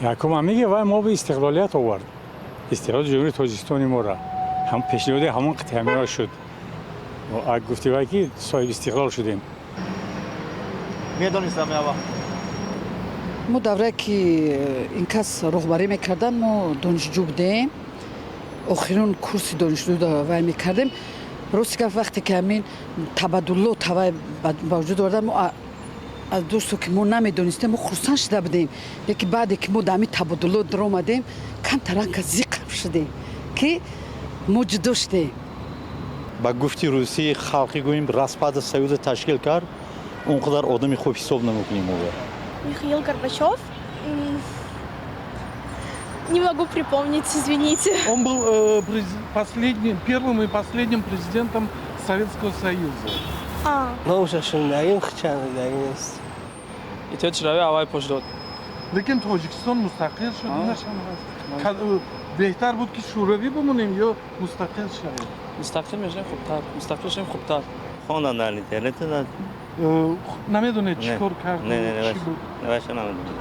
Якум ҳамиги вай мо ба истиқлолият овард, истиқлоли Ҷумҳурии Тоҷикистони моро. Ҳам пешниҳоди ҳамон қитъамиро шуд, гуфти вай, ки соҳиби истиқлол шудем. Медонистам я вақт. Мо даврае, ки ин кас роҳбарӣ мекарданд, мо донишҷӯ будем, охирон курси донишҷӯ вай мекардем. Рости гап, вақте ки ҳамин табаддулот вай ба вуҷуд овардан, мо аз дӯсту ки мо намедонистем, мо хурсанд шуда будем. Лекин баъде ки мо дар ҳамин табаддулот даромадем, камтаранка зиқам шудем, ки мо ҷудо шудем. Ба гуфти русӣ халқӣ гӯем, распада союза ташкил кард, он қадар одами хуб ҳисоб намекунем ӯро. Михаил Горбачев. Не могу припомнить, извините. Он был последним, первым и последним президентом Советского Союза. А, Номаша шунидагим, шунидагӣ нест. Иттиҳоди Шӯравӣ аввал пош дод. Лекин Тоҷикистон мустақил шуд, инашам ҳаст. Беҳтар буд, ки шӯравӣ бимонем ё мустақил шавем? Мустақил мешавем, хубтар, мустақил шавем, хубтар. Хондам дар интернет. Намедонед, чӣ кор кард? Не, не. Чӣ буд? Наваша намедонам.